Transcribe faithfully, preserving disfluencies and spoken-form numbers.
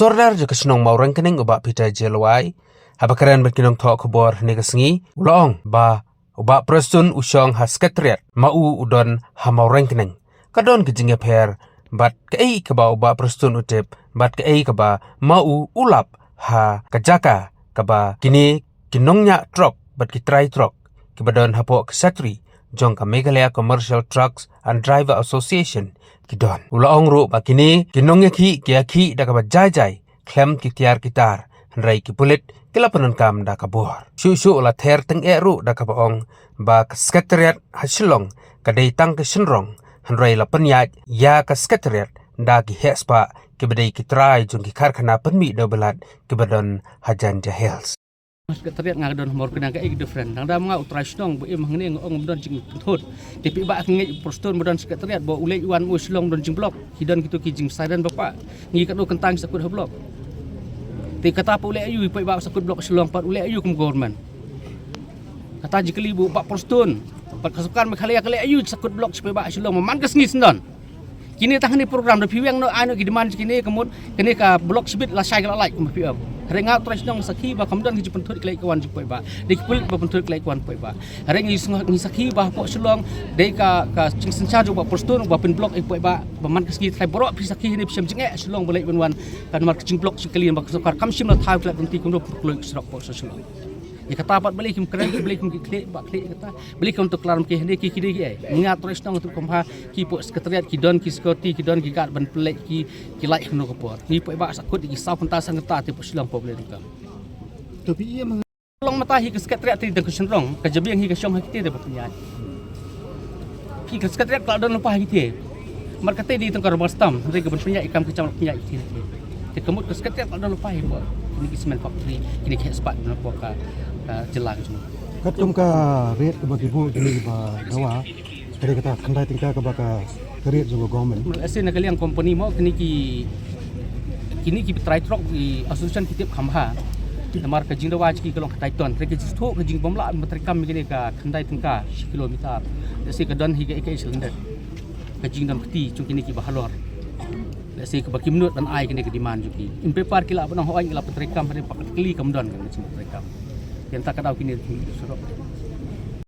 Sordar jong ka shnong Mawrengkneng u Bah Peter J Lawai, haba kren bad ki nongthoh khubor hynne ka sngi, u la ong ba u Bah Prestone u shong ha Secretariat, ma u u don ha Mawrengkneng. Ka don ka jingïapher bad kaei kaba u Bah Prestone u tip bad kaei kaba ma u u lap ha ka jaka kaba kine ki nongñiah trok bad ki trai trok kiba don hapoh ka Secretariat jong ka Meghalaya Commercial Trucks and Driver Association ki don. U la ong ruh ba kine ki nongïakhih ki ïakhih da kaba jai jai khlem ki tiar ki tar, hynrei ki pulit ki la pyndonkam da ka bor. Shuh shuh u la ther tyngeh ruh da kaba ong ba ka Secretariat ha Shillong ka dei tang ka shynrong, hynrei la pynïaid ïa ka Secretariat da ki heh spah kiba dei ki trai jong ki karkhana pynmih dewbilat kiba don ha Jaintia Hills. Secretariat nga ka don ha Mawrengkneng, kaei ka different? Tang da ma nga u trai shnong ba im hangne nga ong ba don jingpynthut. Te phi bah ka ngeit u Prestone ba don Secretariat, ba u leit wan u Shillong ba don jingblok. Ki don kito ki jingsiren ba pah. Ngi katno kyntang sa kut ha blok. Te kata pat u leh aïu, phi bah sa kut blok Shillong pat u leh aïu kum government? Kata jingkylli ba u Bah Prestone. Pat ka sorkar Meghalaya ka leh aïu sa kut blok, phi bah Shillong man ka sngi shen don. Kine tang kane program da phi weng noh, ai noh ki demand kine, ka mut kane ka blok shibit lashai ka la lait kumba phi ong. Hynrei nga u trai shnong sakhi ba kam don ki jingpynthut ki leit ki wan jong phi bah. Dei ki pulit ba pynthut ki leit ki wan phi bah. Hynrei ngi sngew, ngi sakhi ba hapoh Shillong dei ka, ka jingsynshar jong u Bah Prestone ba pynblok ïa phi bah, ba man ka sngi. Trai baroh phi sakhi hangne, phi shem jingeh Shillong ba leit ban wan. Ka namar ka jingblok jingkylli ba ka sorkar kam shim la thaw ki lad lynti kumno pynkloi ki surok hapoh Shillong. Ïa kata pat balei kim kren, balei kim khlieh, ba khlieh ïa kata. Balei kam to klar ïa ki hangne ki, ki dei kiei? Nga u trai shnong tu kumba ki hapoh Secretariat ki don ki security, ki don ki guard ban pynleit ki, ki lait hangno ka por. Ngi phi bah sa kut ïa ki saw kynta san kynta te hapoh Shillong phi bah leh ruh kam. To phi ïa ma long mynta hi ka Secretariat te dang ka shynrong, ka jabieng hi ka shong ha kite te ba pynïaid. Ki ka Secretariat ka la don lypa ha kite. Mar kata dei tang ka rubber stamp, hynrei ka ban pynïaid ïa kam ka jam la pynïaid ïa kite. Te ka mut ka Secretariat ka la don lypa hi hapoh kine ki cement factory, kine ki heh spah hapoh ka, ka jylla ka jong ngi. Katkum ka rate kaba ki buh kine kiba dawa, ka dei kata khyndai tyngka kaba ka, ka rate jong ka government. Lehse na ka liang company mo, kine ki, kine ki trai trok ki association ki tip kham bha. Namar ka jingdawa jong ki ka long khyndai ton. Hynrei ka jingthoh ka jingbym lah ban treikam ïa kine ka khyndai tyngka shi kilometer. Lehse ka don hi kaei kaei shi lyndet. Ka jingdon kti jong kine kiba halor. Lehse kaba kim nud ban ai kine ka demand jong ki. In paper ki lah ban ong hooid ngi lah pyntreikam, hynrei pat ka kali kam don ka jingpyntreikam. Te mynta ka daw kine ki surok.